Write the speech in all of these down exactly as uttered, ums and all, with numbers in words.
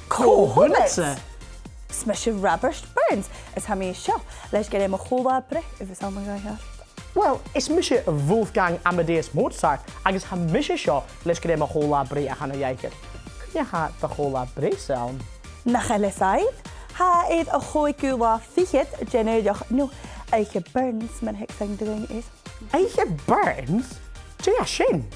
Cò thusa? 'S mise Rabaist Burns, is tha mi seo leis gur e mo cho-là-breith a bhios ann an-dràsta. Well, is mise Wolfgang Amadeus Mozart, agus tha mise seo leis gur e mo cho-là-breith a th' ann an-diugh. Cuin a tha do cho-là-breith-sa ann? Nach eil fhios agad? Tha e air a' chòigeamh là fichead den Fhaoilleach, no Oidhche Burns, mar a th' aig daoine eile. Oidhche Burns? Dè tha sin?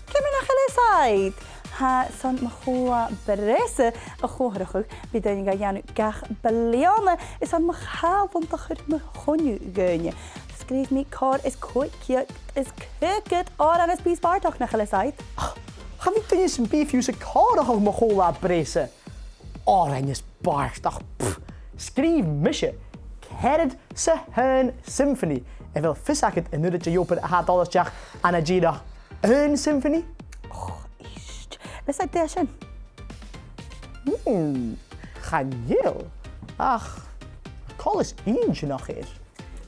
Ciamar nach eil fhios agad? Tha, 's ann mo cho-là-breith-sa a chomharrachadh, bidh daoine ga dhèanamh gach bliadhna, is 's ann mo chàil-bhuntach a chuireas mi còmhla ri daoine. Sgrìobh mi còrr is còig ceud is caogad òran is bìos bàrdachd, nach eil fhios agad? Cha bhi duine sam bith fiù 's a' comharrachadh mo cho-là-breith-sa. Òrain is bàrdachd, pff, sgrìobh mise ceathrad 's a h-aon symphony. A bheil fios agad an uiread de dh'obair a tha dol a-steach ann an dìreach aon symphony? Och, ist. Leis a' dè sin? Hmm, chan eil. Ach, coltas inntinneach air.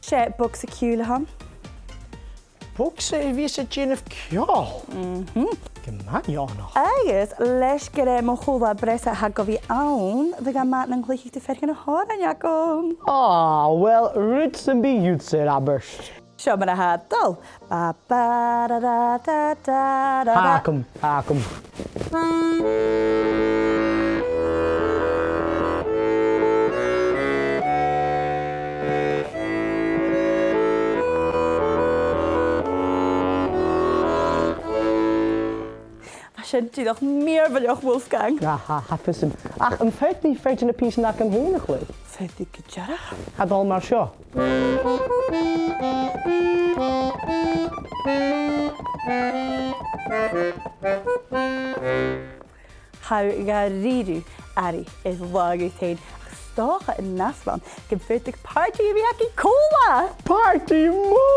'S e bogsa-ciùil a th' ann. Bogsa a bhios a' dèanamh ceòl. Mhm. Gu math neònach. Agus leis gur e mo cho-là-breith-sa a tha gu bhith ann, bhiodh e math nan cluicheadh tu fear de na h-òrain agam. Ah, well, rud sam bith dhutsa, a Rabaist. Seo mar a tha e a' dol. Ba, ba, da, da, da, da, da, da. Tha agam, tha agam. Tha sin dìreach mìorbhaileach, Wolfgang. Aha, tha fios agam. Ach am faod mi fear de na pìosan agam fhìn a chluich? Faodaidh gu dearbh. Tha e a' dol mar seo. Tha thu dha-rìribh airidh air làithean fhèin, ach 's dòcha an-dràsta gum faodadh pàrtaidh a bhith againn còmhla! Pàrtaidh mòr!